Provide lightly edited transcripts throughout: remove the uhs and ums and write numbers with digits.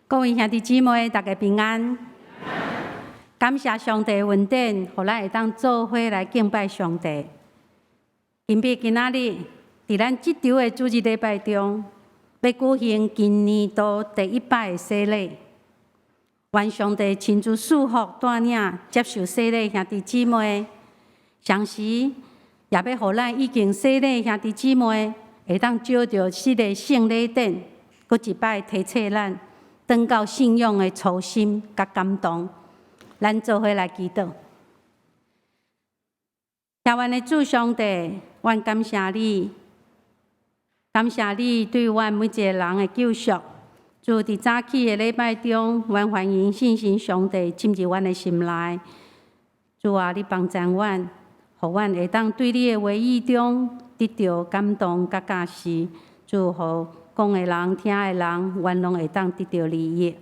各位兄弟姊妹，大家平安。感謝上帝恩典，予咱會當做伙來敬拜上帝。今日今仔日，佇咱這週的主日禮拜中，欲舉行今年度第一擺的洗禮。願上帝親自賜福帶領接受洗禮兄弟姊妹，同時也欲予咱已經洗禮兄弟姊妹，會當藉著這個聖禮典，閣一擺提醒咱，轉到信仰的初心佮感動。咱做伙來祈禱。慈愛的主上帝，阮感謝你，感謝你對阮每一个人的救贖。主，佇早起的禮拜中，阮歡迎聖神上帝進入阮的心內。主啊，你幫助阮，予阮會當對你的話語中得著感動佮教示。主，予講的人、聽的人，阮攏會當得著利益。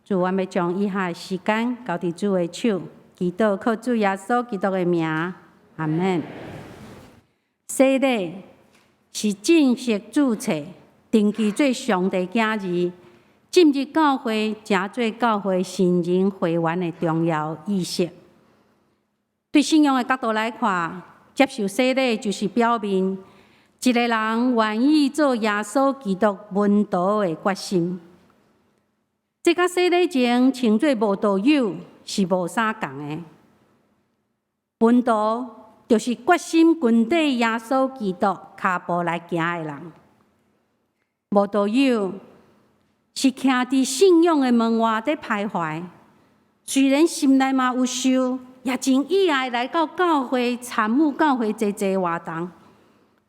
主，阮欲將以下的時間交佇主的手，祈禱靠主耶穌基督的名，阿門。洗禮是正式註冊、登記做上帝囝兒，進入教會、成做教會新人會員的重要儀式。對信仰的角度來看，接受洗禮就是表明一个人願意做耶穌基督門徒的決心。這佮洗禮前稱做無道友是無啥仝的。門徒就是決心跟綴耶穌基督跤步來行的人。無道友是徛佇信仰的門外佇徘徊，雖然心內嘛有受，也真意愛來到教會參與教會濟濟活動，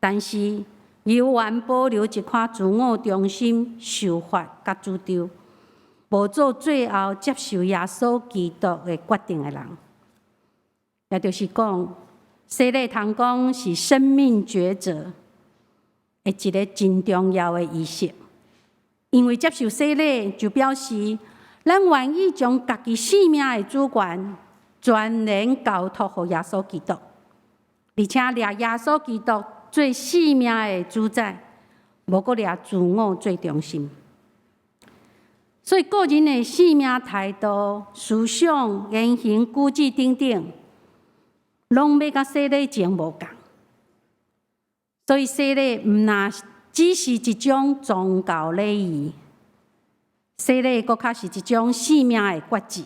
但是猶原保留一顆自我中心、受罰佮詛咒，無做最後接受耶穌基督的決定的人。也就是講，洗禮通講是生命抉擇的一个真重要的儀式。因為接受洗禮，就表示咱願意將家己性命的主權全然交託予耶穌基督，而且掠耶穌基督做性命的主宰，無閣掠自我做中心。所以個人的性命態度、思想、言行、舉止等等，攏欲佮洗禮前無仝。所以洗禮毋但只是一種宗教禮儀，洗禮閣較是一種性命的決志，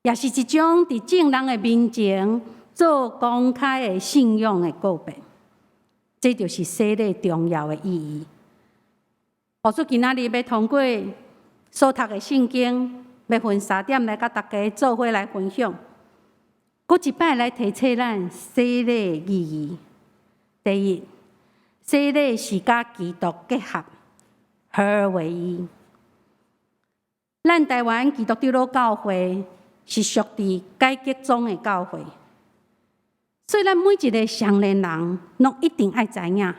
也是一種佇眾人的面前做公開的信仰的告白。這就是洗禮重要的意義。牧師今仔日欲通過所讀的聖經，欲分三點來佮大家做伙來分享。閣一擺來提醒咱洗禮的意義。第一，洗禮是佮基督結合，合而為一。咱台灣基督長老教會是屬佇改革宗的教會，所以咱每一个成年人攏一定愛知影，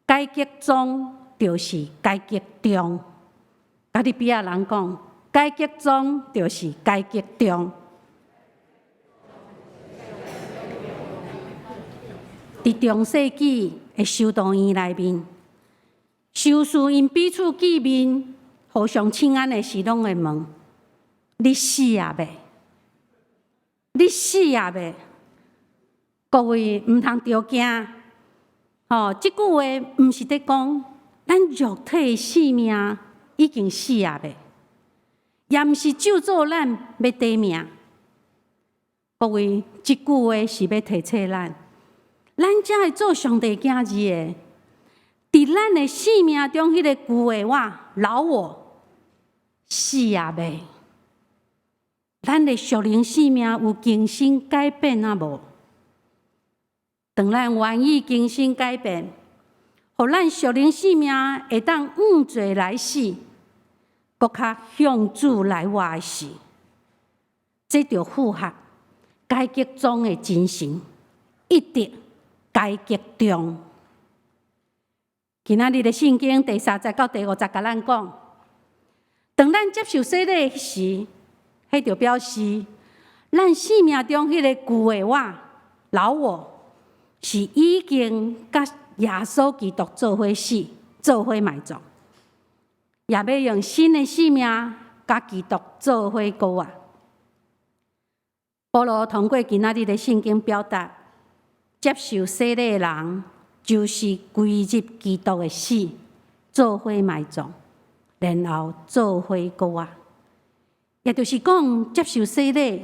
改革宗就是改革中。共你邊仔人講，改革宗就是改革中。佇中世紀的修道院內面，修士𪜶彼此見面，互相請安的時，攏會問：你死啊未？你死啊未？各位毋通著驚，吼！這句話毋是佇講咱肉體的性命已經死啊未，也毋是咒詛咱欲短命。各位，這句話是欲提醒咱，咱這會做上帝囝兒的，佇咱的生命中，彼个舊的我、老我死啊未？咱的屬靈生命有更新改變啊無？當咱願意更新改變，予咱屬靈生命會當向罪來死，閣較向主來活的時，這就符合改革宗的精神，一直改革中。今仔日的聖經第三節到第五節，共咱講，當咱接受洗禮時，彼就表示咱生命中彼个舊的我、老我，是已經佮耶穌基督做伙死、做伙埋葬。也欲用新的生命佮基督做伙過活。保羅通過今仔日的聖經表達，接受洗禮的人就是歸入基督的死，做伙埋葬，然後做伙過活。也就是講，接受洗禮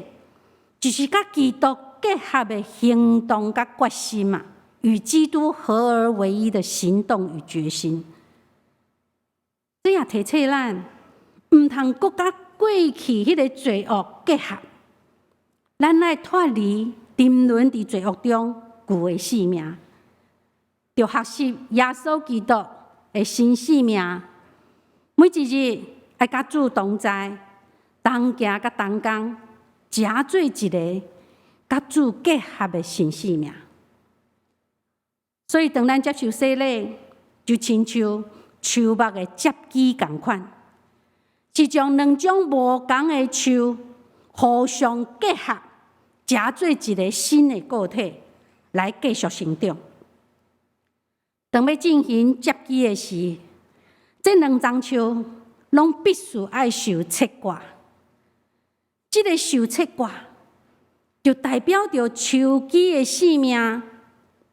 就是佮基督結合的行動佮決心啊，與基督合而為一的行動與決心。這也提醒咱，毋通閣佮過去彼个罪惡結合，咱愛脫離沉淪佇罪惡中舊的生命，著學習耶穌基督的新生命。每一日愛佮主同在，同行佮同工，成做一个佮主結合的新生命。所以，當咱接受洗禮，就親像樹木的接枝仝款，是將兩種無仝的樹互相結合，成做一个新的個體來繼續成長。當欲進行接枝的時，這兩欉樹攏必須愛受切割。這个受切割，就代表著樹枝的生命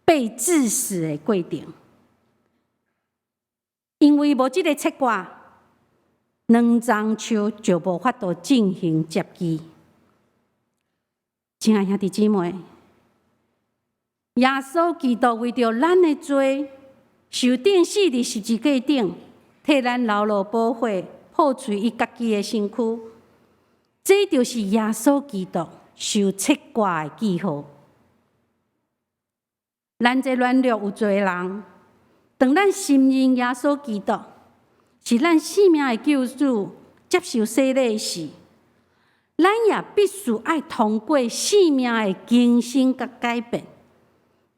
被治死的過程。因為無這个切割，兩欉樹就無法度進行接枝。親愛兄弟姊妹，耶穌基督為著咱的罪，受釘死佇十字架頂，替咱流落寶血，破碎伊家己的身軀。這就是耶穌基督受切割的記號。咱這軟弱有罪的人，當咱承認耶穌基督是咱生命的救主，接受洗禮時，咱也必須愛通過生命的更新佮改變，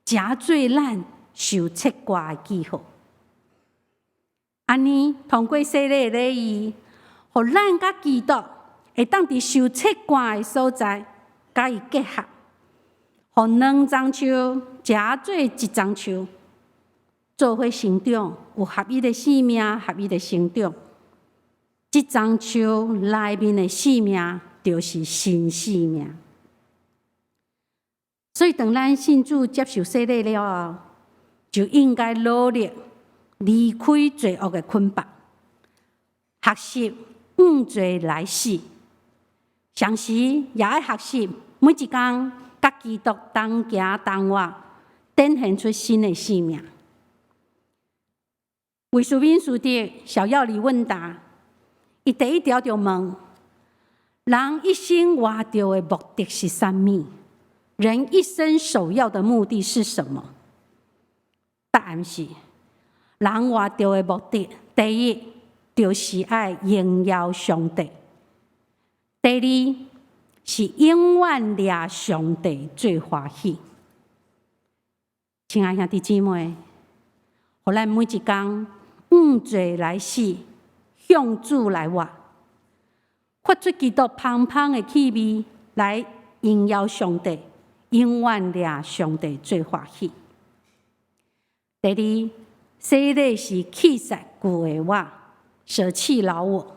成做咱受切割的記號。按呢，通過洗禮的禮儀，予咱佮基督會當佇受切割的所在，佮伊結合，予兩欉樹成做一欉樹，做伙成長，有合一的生命，合一的成長。這欉樹內面的生命，就是新生命。所以，當咱信主接受洗禮了後，就應該努力離開罪惡的捆綁，學習向罪來死，同時也愛學習每一工佮基督同行同活，展現出新的生命。威斯敏斯特小要理問答，伊第一條就問：人一生活著的目的是啥物？人一生首要的目的是什麼？答案是：人活著的目的，第一就是愛榮耀上帝；第二是永遠掠上帝做歡喜。親愛兄弟姊妹，予咱每一工向罪來死，向主來活，發出基督芳芳的氣味來榮耀上帝，永遠掠上帝做歡喜。第二，洗禮是棄殺舊的我，捨棄老我。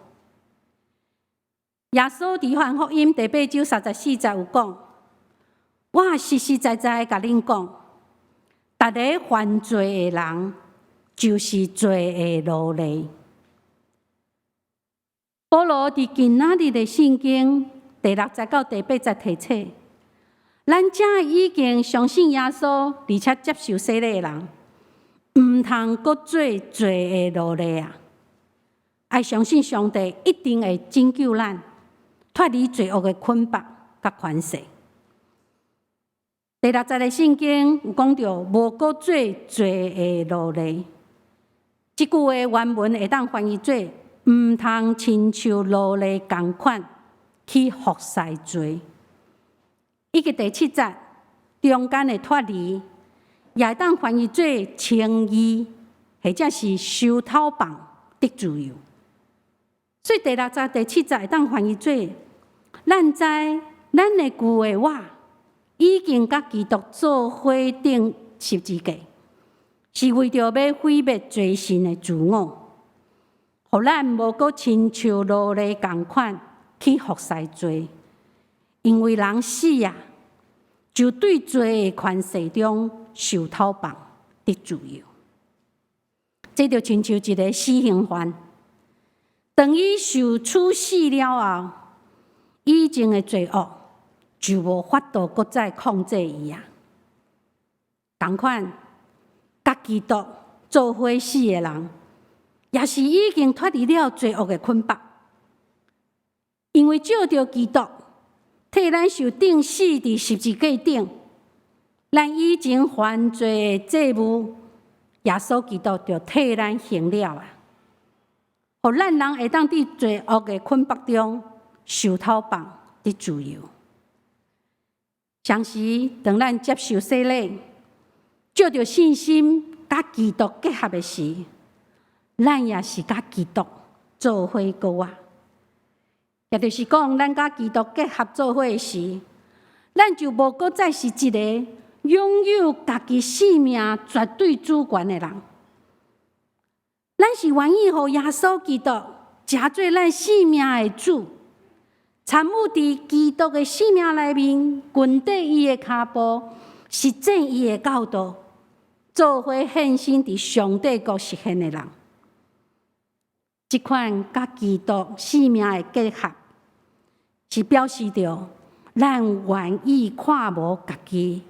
耶穌佇約翰福音第八章三十四節有講：我實實在在共恁講，逐个犯罪的人，就是罪的奴隸。保羅佇今仔日的聖經第六節到第八節提醒，咱這已經相信耶穌，而且接受洗禮的人，毋通閣做罪的奴隸啊！愛相信上帝一定會拯救咱，脫離罪惡的捆綁佮權勢。第六節的聖經有講著，無閣做罪的奴隸。這句話原文會當翻譯做，毋通親像奴隸仝款去服侍罪。以及第七節中間的脫離，也會當翻譯做稱義，或者是收討放得自由。所以第六節、第七節會當翻譯做：咱知咱的舊的我已經佮基督做伙釘十字架，是為著欲毀滅罪性的自我，予咱無閣親像奴隸仝款去服侍罪，因為人死啊，就對罪的權勢中受敨放，得自由。這就親像一个死刑犯，當伊受處死了後，以前的罪惡就無法度閣再控制伊啊。仝款，佮基督做伙死的人，也是已經脫離了罪惡的捆綁，因為藉著基督替咱受釘死佇十字架頂，咱以前犯罪的債務，耶穌基督就替咱還了啊！予咱人會當佇罪惡的捆綁中受敨放，得自由。同時，當咱接受洗禮，藉著信心佮基督結合的時，咱也是佮基督做伙膏啊！也就是講，咱佮基督結合做伙時，咱就無閣再是一個擁有家己性命絕對主權的人。咱是願意予耶穌基督成做咱性命的主，參與佇基督的性命內面，跟綴伊的跤步，實踐伊的教導，做伙獻身佇上帝國實現的人。這款佮基督性命的結合，是表示著咱願意看無家己，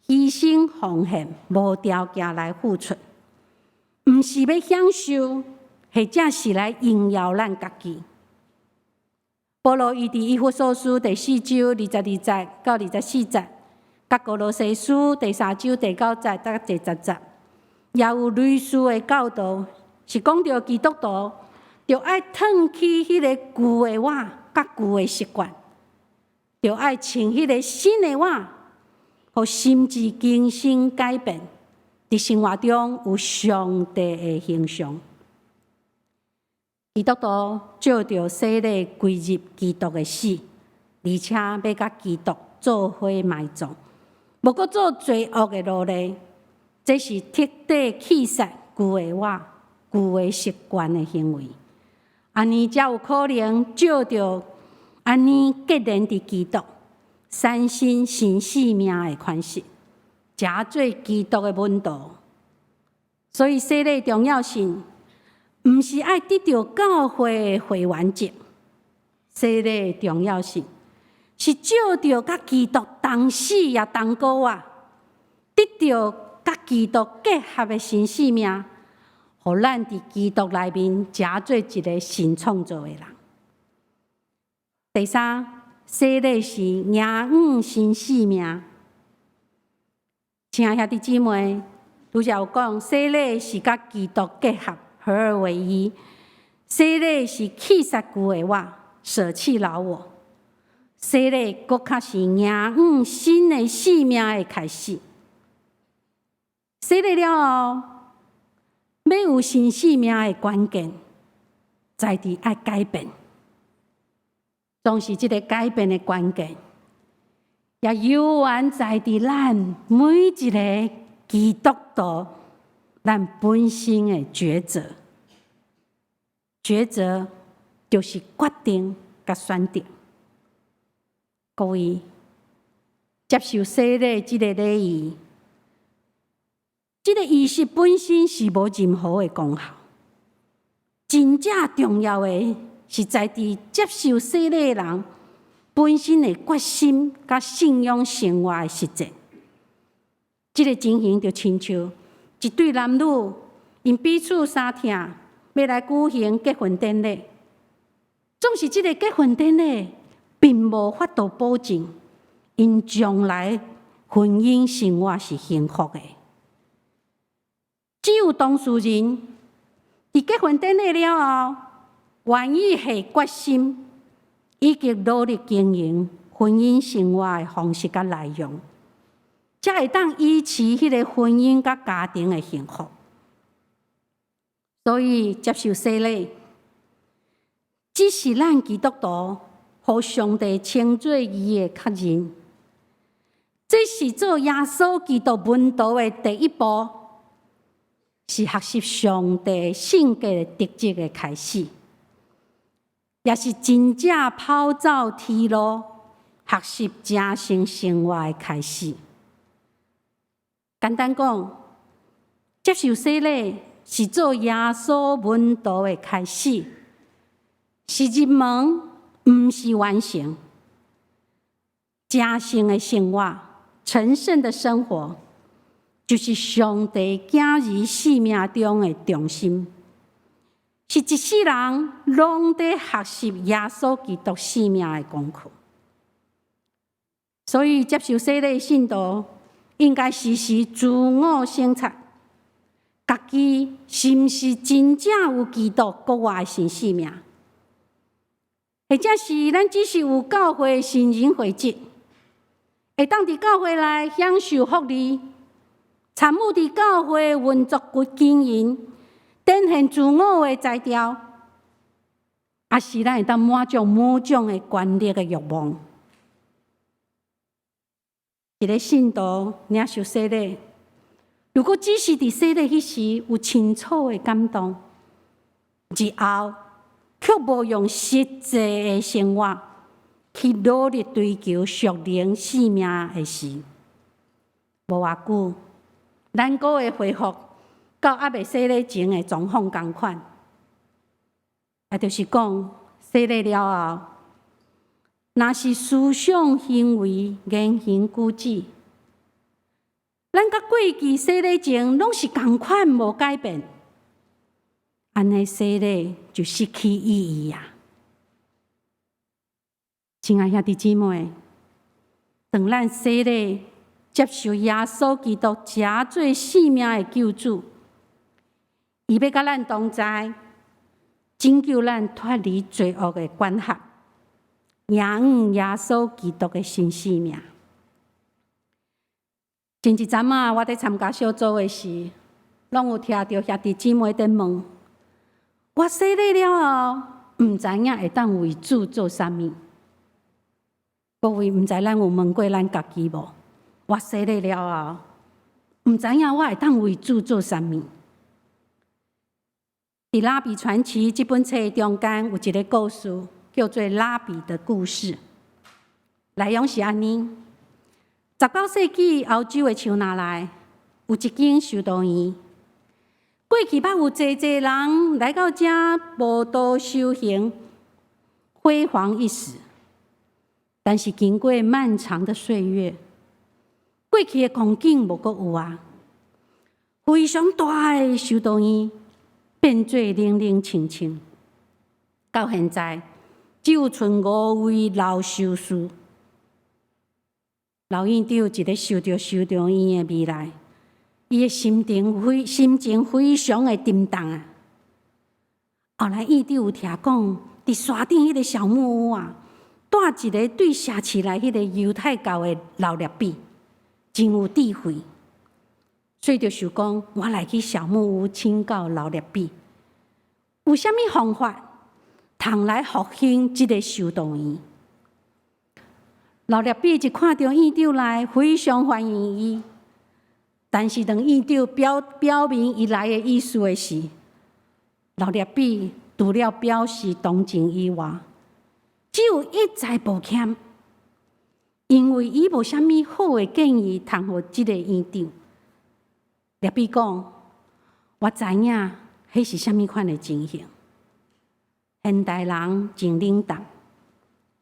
犧牲奉獻，無條件來付出，毋是欲享受，或者是來榮耀咱家己。保羅伊佇以弗所書第四章22節到24節，佮歌羅西書第三章第九節到第十節，也有類似的教導，是講著基督徒著愛褪去彼個舊的我，佮舊的習慣，著愛穿彼個新的我，予心智更新改變，佇生活中有上帝的形象。基督徒藉著洗禮歸入基督的死，而且欲佮基督做伙埋葬，無閣做罪惡的奴隸，這是徹底棄殺舊的我、舊的習慣的行為。按呢才有可能藉著按呢結連佇基督，產生新生命的款式，成做基督的門徒。所以洗禮重要性，毋是愛得著教會的會員證。洗禮重要性是藉著佮基督同死也同膏啊，得著佮基督結合的新生命，予咱佇基督內面成做一个新創造的人。第三，洗禮是迎向新生命。親愛兄弟姊妹，拄才有講，洗禮是佮基督結合，合而為一。洗禮是棄殺舊的我，捨棄老我。洗禮閣較是迎向新的生命的開始。洗禮了後，欲有新生命的關鍵，在佇愛改變。總是這个改變的關鍵，也猶原在佇咱每一个基督徒，咱本身的抉擇。抉擇就是決定佮選擇。各位，接受洗禮這个禮儀，這个儀式本身是無任何的功效。真正重要的是在佇接受洗禮的人本身的決心佮信仰生活的實踐。這个情形就親像一對男女，𪜶彼此相疼，欲來舉行結婚典禮。總是這个結婚典禮，並無法度保證𪜶將來婚姻生活是幸福的。只有當事人佇結婚典禮了後，願意下決心，以及努力經營婚姻生活的方式佮內容，才會當維持彼个婚姻佮家庭的幸福。所以接受洗禮，只是咱基督徒予上帝稱做義的確認。這是做耶穌基督門徒的第一步，是學習上帝性格的特質的開始，也是真正跑走天路，學習成聖生活的開始。簡單講，接受洗禮是做耶穌門徒的開始，是入門，毋是完成。成聖的生活，成聖的生活，就是上帝囝兒生命中的重心，是一世人攏佇學習耶穌基督生命的功課。所以接受洗禮的信徒應該時時自我省察，家己是毋是真正有基督國外的新生命，或者是咱只是有教會新人會籍，會當佇教會內享受福利，參與佇教會運作與經營，展現自我的才調，抑是咱會當滿足某種的權力的慾望。一个信徒領受洗禮，如果只是佇洗禮彼時有清楚的感動，日後卻無用實際的生活去努力追求屬靈生命的時，無偌久，咱閣會恢復到猶未洗禮前的狀況仝款。也就是講，洗禮了後，若是思想行為言行舉止，咱佮過去洗禮前攏是仝款無改變，按呢洗禮就失去意義啊！親愛兄弟姊妹，當咱洗禮接受耶穌基督成做生命的救主，伊欲佮咱同在，拯救咱脫離罪惡的管轄，養耶穌基督的新生命。前一陣仔，我佇參加小組的時，攏有聽著兄弟姊妹佇問：我洗禮了後，毋知影會當為主做啥物？各位毋知咱有問過咱家己無？我洗禮了後，毋知影我會當為主做啥物？佇《拉比傳奇》這本冊中間有一个故事，叫做《拉比的故事》。內容是按呢：19世紀歐洲的樹林內有一間修道院，過去捌有濟濟人來到遮慕道修行，輝煌一時。但是經過漫長的歲月，過去的光景無閣有啊！非常大的修道院變做冷冷清清，到現在只有賰五位老修士。老院長一咧想著修道院的未來，伊的心情非常的沉重啊！後來院長有聽講，佇山頂彼个小木屋啊，住一个對社區內彼个猶太教的老拉比，真有智慧，所以就想講，我來去小木屋請教老拉比，有啥物方法通來復興這个修道院？老拉比一看著院長來，非常歡迎伊。但是當院長表明伊來的意思的時，老拉比除了表示同情以外，只有一再抱歉，因為伊無啥物好的建議通予這个院長。拉比講：我知影彼是啥物款的情形。現代人真冷淡，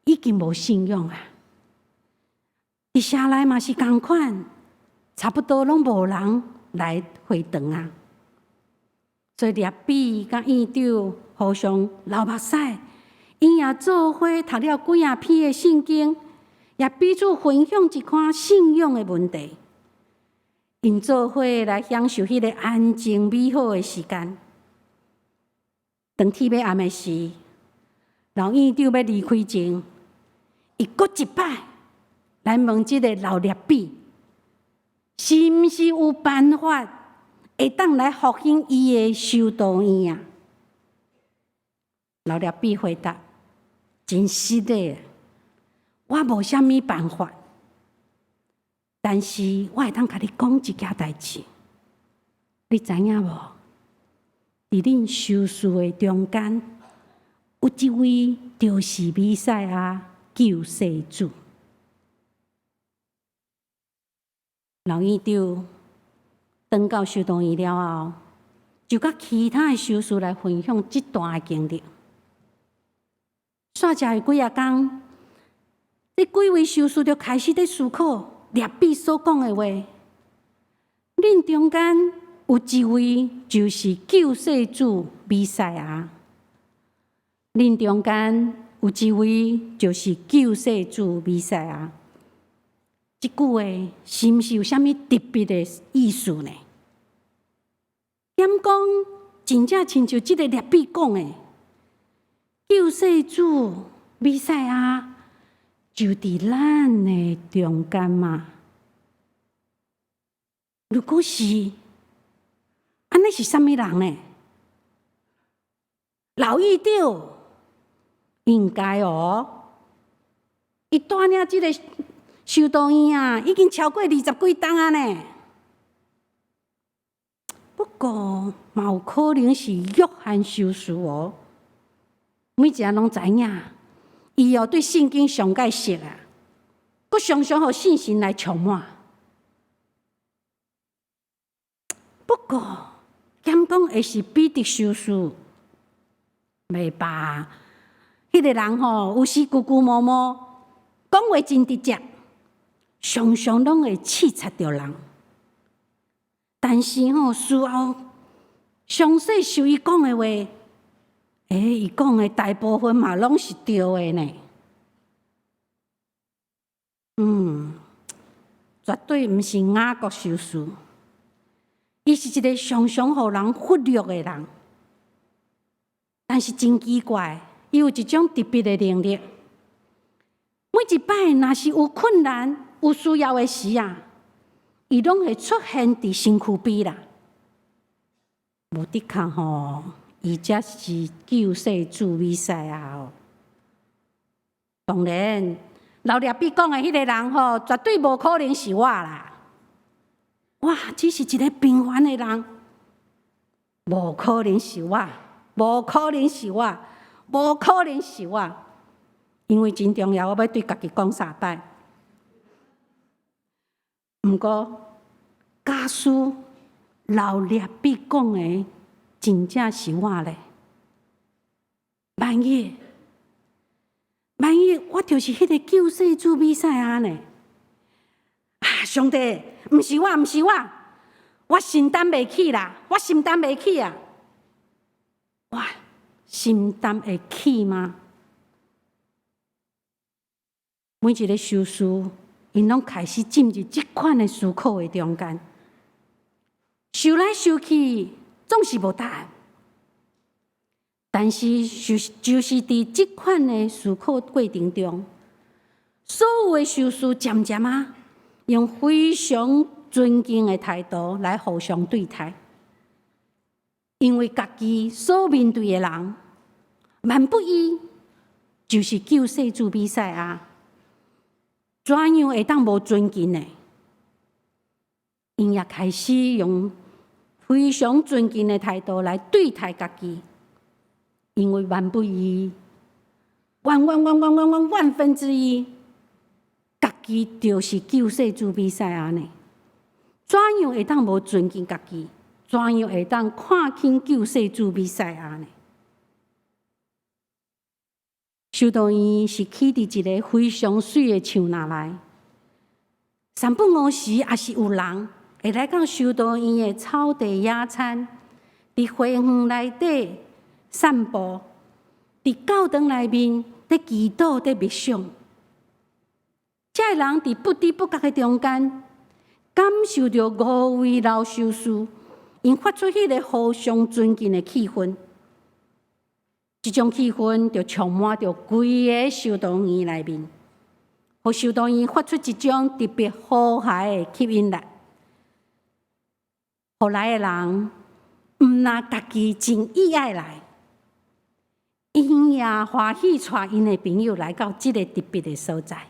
已經無信仰啊。佇城內嘛是仝款，差不多攏無人來會堂啊。所以拉比佮院長互相流目屎，𪜶也做伙讀了幾仔篇的聖經，也彼此分享一款信仰的問題。𪜶做伙來享受彼个安靜美好的時間。當天欲暗的時，老院長欲離開前，伊閣一擺來問這个老拉比，是毋是有辦法會當來復興伊的修道院啊？老拉比回答：真實的，我無啥物辦法，但是我會當共你講一件代誌，你知影無？佇恁修士的中間，有一位就是彌賽亞救世主。老院長轉到修道院了後，就佮其他的修士來分享這段的經歷。煞食的幾仔工，這幾位修士就開始佇思考掠比所講的話。恁中間有一位就是救世主彌賽亞，恁中間有一位就是救世主彌賽亞。這句話是毋是有啥物特別的意思呢？敢講真正親像這个掠比講的，救世主彌賽亞就佇咱的中間嗎？如果是，按呢是啥物人呢？老院長應該哦，伊帶領這个修道院啊，已經超過二十幾冬啊呢。不過嘛有可能是約翰修士哦。每一个人攏知影，伊哦對聖經上蓋熟啊，閣常常予聖神來充滿。不過，敢講會是彼得修士？袂吧？彼個人吼，有時糊糊毛毛，講話真直接，常常攏會刺插著人。但是吼，事後詳細想伊講的話，伊講的大部分嘛攏是對的呢。絕對毋是雅各修士，伊是一个常常予人忽略的人。但是真奇怪，伊有一種特別的能力。每一擺若是有困難、有需要的時啊，伊攏會出現佇身軀邊啦。無的確吼，伊才是救世主彌賽亞哦。當然，老掠比講的彼个人吼，絕對無可能是我啦。我只是一个平凡的人，無可能是我，無可能是我，無可能是我。因為真重要，我欲對家己講三擺。毋過，假使老掠比講的真正是我咧，萬一，萬一我就是彼个救世主彌賽亞呢？啊，上帝，毋是我，毋是我，我承擔袂起啦，我承擔袂起啊！我承擔會起嗎？每一个修士，𪜶攏開始進入這款的思考的中間，想來想去，總是無答案。但是，就是佇這款的思考過程中，所有的修士漸漸啊，用非常尊敬的態度來互相對待，因為家己所面對的人，萬不一就是救世主彌賽亞。怎樣會當無尊敬呢？𪜶也開始用非常尊敬的態度來對待家己，因為萬不一，萬萬萬萬萬萬萬分之一，家己就是救世主彌賽亞呢？怎樣會當無尊敬家己？怎樣會當看輕救世主彌賽亞呢？修道院是起佇一个非常媠的樹林內，三不五時也是有人會來到修道院的草地野餐，佇花園內底散步，佇教堂內面佇祈禱、佇默想。這个人佇不知不覺的中間，感受著五位老修士𪜶發出彼个互相尊敬的氣氛。這種氣氛就充滿著規个修道院內面，予修道院發出一種特別和諧的吸引力。予來的人毋但家己真意愛來，𪜶也歡喜帶𪜶的朋友來到這个特別的所在。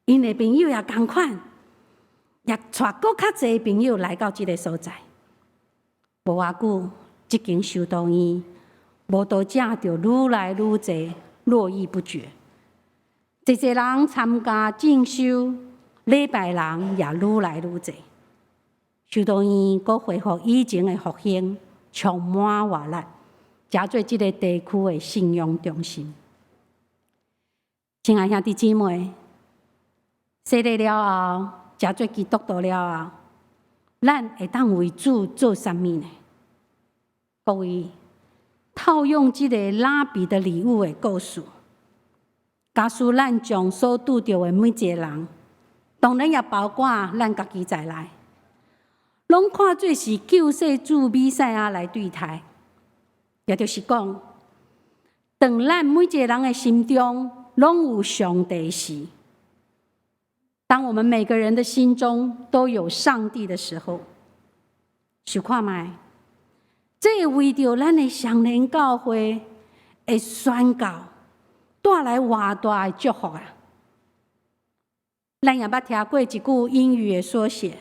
𪜶的朋友也仝款，也帶閣較濟朋友來到這个所在。無偌久，這間修道院慕道者就愈來愈濟，絡繹不絕。濟濟人參加進修，禮拜人也愈來愈濟。修道院閣恢復以前的復興，充滿活力，成做這个地區的信仰中心。親愛兄弟姊妹，洗禮了後，成做基督徒了後，咱會當為主做啥物呢？各位，套用這个拉比的禮物的故事，假使咱將所拄著的每一个人，當然也包括咱家己在內，攏看做是救世主彌賽亞來對待，也就是講，當咱每一个人的心中攏有上帝時，當我們每個人的心中都有上帝的時候，想看覓，這會為著咱的雙連教會的宣教帶來偌大的祝福啊！咱也捌聽過一句英語的縮寫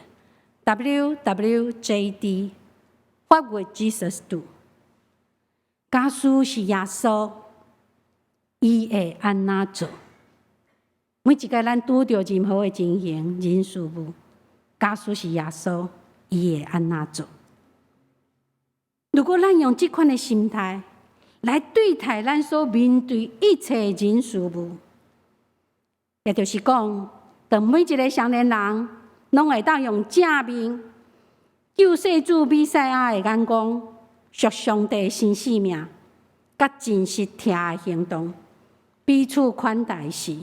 ，WWJD，What would Jesus do？假使是耶穌，伊會按怎做？每一擺咱拄著任何的情形、人事物，假使是耶穌，伊會按怎做？如果咱用這款的心態來對待咱所面對一切人事物，也就是講，當每一个少年人攏會當用正面救世主彌賽亞的眼光，屬上帝新生命，佮真實疼的行動，彼此款待時，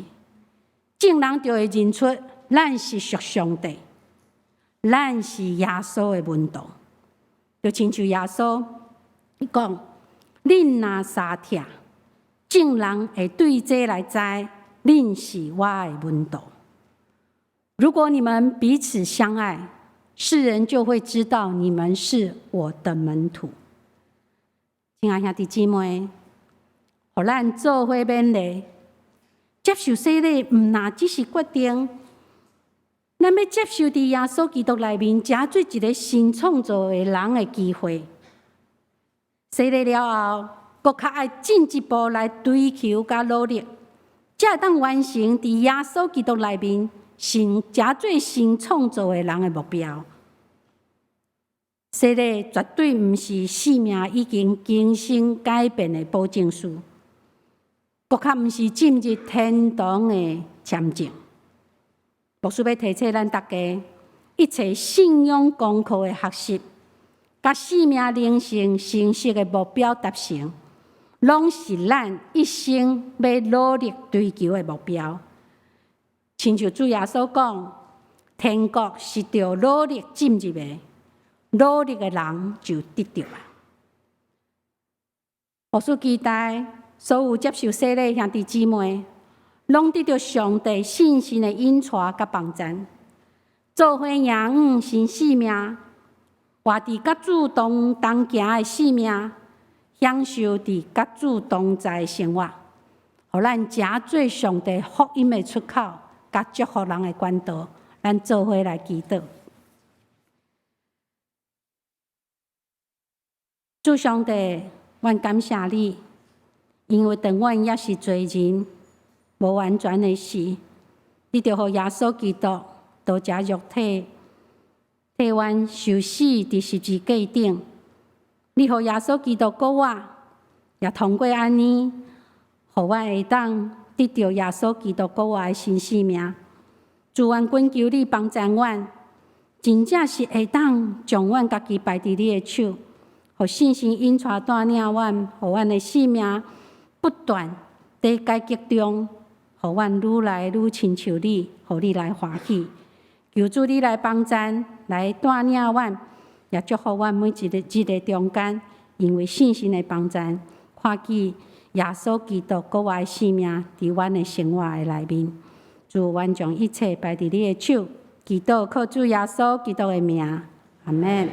眾人就會認出咱是屬上帝，咱是耶穌的門徒。就親像耶穌伊講：恁若相疼，眾人會對這來知，恁是我的門徒。如果你們彼此相愛，世人就會知道你們是我的門徒。親愛兄弟姊妹，予咱做伙勉勵，接受洗禮，毋但只是決定，咱欲接受佇耶穌基督內面，成做一个新創造的人的機會。洗禮了後，閣較愛進一步來追求佮努力，才會當完成佇耶穌基督內面新成做新創造的人的目標。洗禮絕對毋是生命已經更新改變的保證書，閣較毋是進入天堂的簽證。牧師欲提醒咱大家，一切信仰功課的學習，佮生命靈性成熟的目標達成，攏是咱一生欲努力追求的目標。親像主耶穌講，天國是著努力進入的，努力的人就得著啊。牧師期待所有接受洗禮兄弟姊妹，攏得著上帝聖神的引帶佮幫贊，做伙營養新生命，活佇佮主同同行的生命，享受佇佮主同在的生活，予咱成做上帝福音的出口，佮祝福人的管道。咱做伙來祈禱。主上帝，阮感謝你，因為當阮猶是罪人，無完全的時，你就予耶穌基督道成肉體，替阮受死佇十字架頂。你予耶穌基督復活，也通過按呢，予阮會當得著耶穌基督復活的新生命。主，阮懇求你幫贊阮，真正是會當將阮家己擺佇你的手，予聖神引帶帶領阮，予阮的生命不斷佇改革中，予阮愈來愈親像你，予你來歡喜。求主你來幫贊，來帶領阮，也祝福阮每一个日的中間，因為聖神的幫贊，看見耶穌基督復活的生命佇阮的生活的內面。主，阮將一切擺佇你的手，祈禱靠主耶穌基督的名，阿們。